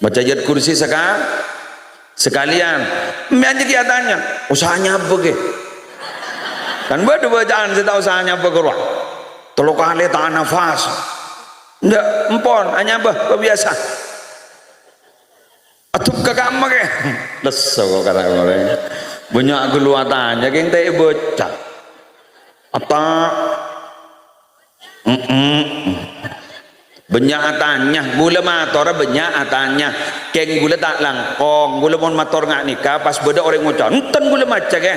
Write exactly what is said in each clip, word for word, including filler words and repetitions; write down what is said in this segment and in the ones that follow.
Maca ayat kursi saka-, sakalèyan. Mè' anjâ' ghi' atanya, "Osa anyabâ, ghi?" Kan bâdâ bâcaan sè ta' osa anyabâ ka rowa. Tello kalè ta' nafas. Enjâ', empon, anyabâ, biyasa. Adup ka kamma, ghi? Lesso kok kata orèng. Bânnya' ghâllu atanya, kèng ta' èbâca. Ata-, Mm-mm. Bânnya' atanya, ghulâ mator bânnya' atanya. Kèng ghulâ ta' langkong, ghulâ mon mator nga' nèka pas bâdâ orèng ngoca', "Enten ghulâ maca, kè."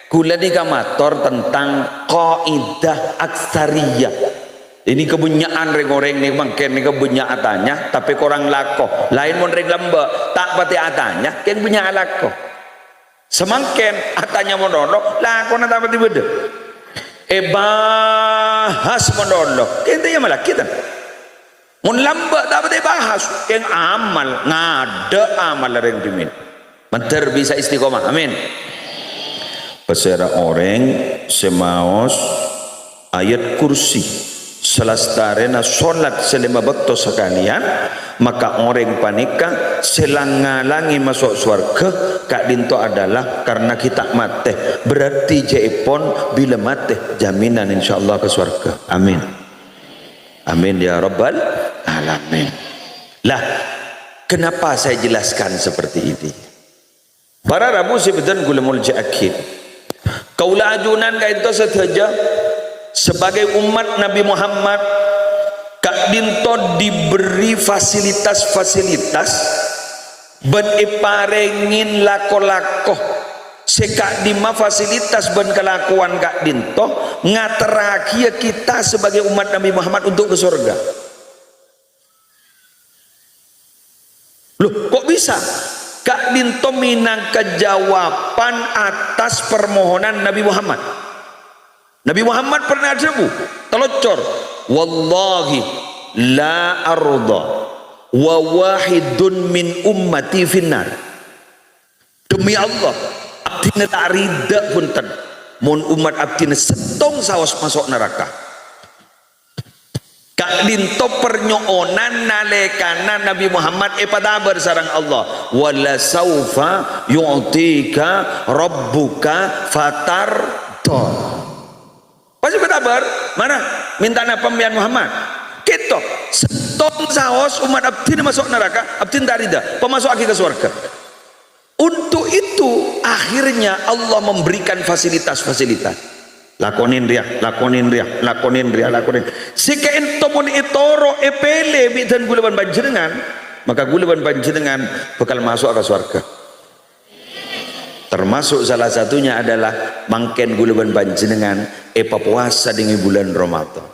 Ghulâ nèka mator tentang kaidah aksariyah. Ini kebanyakan rèng-orèng nèka mangkèn nèka bânnya' atanya, tapè korang lako. Laèn mon rèng lambâ', ta' patè atanya, kèng bânnya' alako. Samangkèn atanya mon ono, lakona ta' patè bâdâ. Èbahas mon ono, kèng ta' èyamallaghi, tan. Mon lambâ' ta' patè èbahas, kèng amal, ngadâ' amal rèng dhimèn. Mandhâr bisa istiqomah. Amin. Pasèra orèng sè maos Ayat Kursi, salastarèna solat sè lèma bâkto sakalèyan, maka orèng panèka sè lang-ngalangè maso' sowarghâ ka'dinto adalah karena ghi' ta' matè. Berarti jhâ'èpon bilâ matè jaminan insyaallah ka sowarghâ. Amin. Amin ya rabbal alamin. Lah, kenapa saya jelaskan seperti ini? Para rabu sè bhâdhân kaulâ molja'aghi. Kaulâ ajunan ka'dinto sadhâjâ sebagai umat Nabi Muhammad ka'dinto diberi fasilitas-fasilitas bân èparèngè lako-lako sè ka'dimma fasilitas bân kalakowan ka'dinto ngaterraghiyâ kita sebagai umat Nabi Muhammad untuk ke sorga. Loh, kok bisa? Ka'dinto mènangka jawaban atas permohonan Nabi Muhammad. Nabi Muhammad pernah adhâbu, taloccor, "Wallahi la arda wa wahidun min ummati finnar." Demi Allah, abdhina ta' ridha, bhunten, mon ommat abdhina sèttong saos maso' naraka. Ka'dinto parnyo'onan nalèkana Nabi Muhammad èpatabâr sareng Allah, "Wa la saufa yu'tika rabbuka fatardha." Pas èpatabâr, mara, mènta napa sampèyan Muhammad? Kèto, sèttong saos ommat abdhina maso' naraka, abdhina ta' ridha, pamaso'aghi ka sowarghâ. Untuk itu, akhirnya Allah memberikan fasilitas-fasilitas. Lakonè rèya, lakonè rèya, lakonè rèya, lakonè. Sè ka'dinto mon ètoro', èpèlè bi' dân kaulâ bân panjhennengngan, maka kaulâ bân panjhennengngan bhâkal maso'a ka sowarghâ. Termasuk salah satunya adalah mangkèn kaulâ bân panjhennengngan èpapowasa dhinggâ bulân Ramadan.